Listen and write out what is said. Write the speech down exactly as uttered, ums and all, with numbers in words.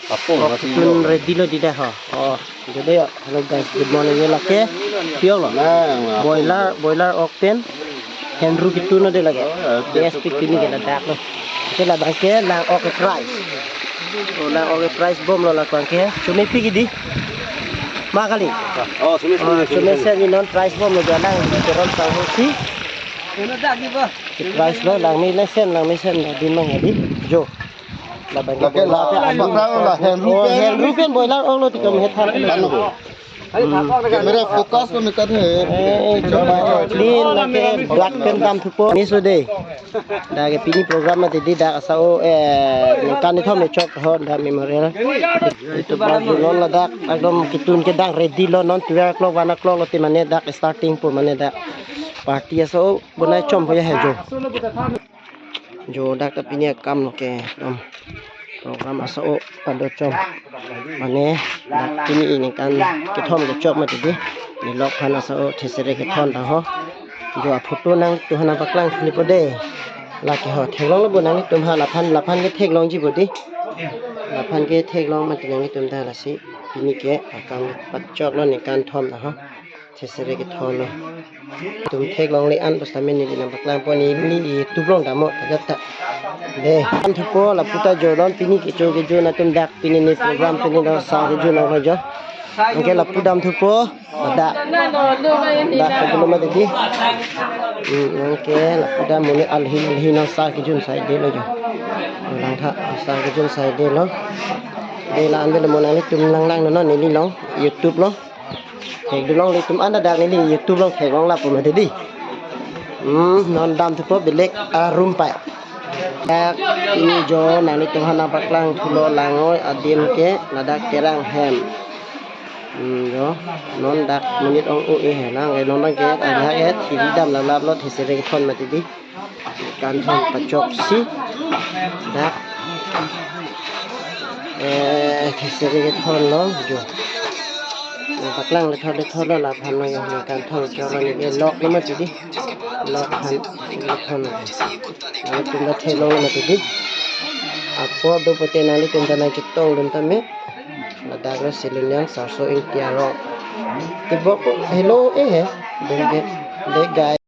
Apo, ok, mati ketun lo. Ready lo dei dak ho. Oh, jadi ya. Hello guys, good morning. Ye lake piok lo. Nah, nah. Boiler, boiler ok pen henru ketun lo dei lake. Oh, ya, D S P ketun pini lo. Ke ladak lo. Ke labang ke lang ok ke price. Oh, lang ok ke price bom lo labang ke. Chome pi ke dei. Ma kali. Oh, chome, oh, chome, chome chome. Sen ni non price bom lo dei lang di teron sang ho si. Ke price lo lang mesen, lang mesen lo dei mang ya dei. Jo. Lake la, la, la, la, henru pen. Oh, henru pen boiler ok lo tikom hethan. Lalu. Hmm. Camera focus lo nekat he. Eh, coba clean lake black pen dam thupo. Ni so dei. Dak ke pini program mati dei dak asao, eh, ningkan kethom kechok ho dak memorial. Itu baju non ladak ekdom ketun kedang ready lo non twelve o'clock, one o'clock lo ti mane dak starting po mane dak party asao bonai chom po ya he jo. Jo dak ta pini akam lo ke, um, program asao pado chom. Mane dak pini ningkan kethom kechok mati dei. Nilok aphan asao thesere kethon ta ho. Jo aphoto nangtum aphan nangpaklang thupo dei. Lake ho theklong lo bo nangtum ha laphan, laphan ke theklongji bo dei. Laphan ke theklong mati nangtum ta lasi. Pini ke akam pachok lo ningkan thom ta ho. Thesere kethon lo. Tum theklongle an basta mene neli nangpaklangpo, neli YouTube along damnon ajat ta. Dei, dam thupo lapu ta jo non pini kecho kejun atum dak pini ni program pini dong sang kejun nang jo. Anke lapu dam thupo. Dak. Dak ke belum ada dei. Hmm, anke lapu dam monit alhi alhi nang sang kejun sai dei lo jo. Langtha sang kejun sai dei lo. Dei la-an bele mo nanglitum langlang non neli along YouTube along. Thek dulong ilitum anda dak neli YouTube along theklong lapu mati dei. Hmm, non dam thupo belek arum pai. Dak pini jo nanglitum aphan nangpaklang thulo langoi adim ke ladak Terang hem. Hmm, jo non dak monit ong-o-e he nang, eh, non bang ke ada ke thiri dam lalap lo thesere kethon mati dei. Kan thon pachok si dak, eh, thesere kethon lo jo. Nangpaklang lethot lethot lo laphan lo jo. Kan thon chok lo neli lok lo mati dei. Lok aphan lethon lo. Nangtum ta theklong lo mati dei. Apor do pote nanglitum ta nangchetong dun tame. Ladak lo Siloniang Sarso Ingti arong. Tebok hello eh he. Dei ke, dei guys.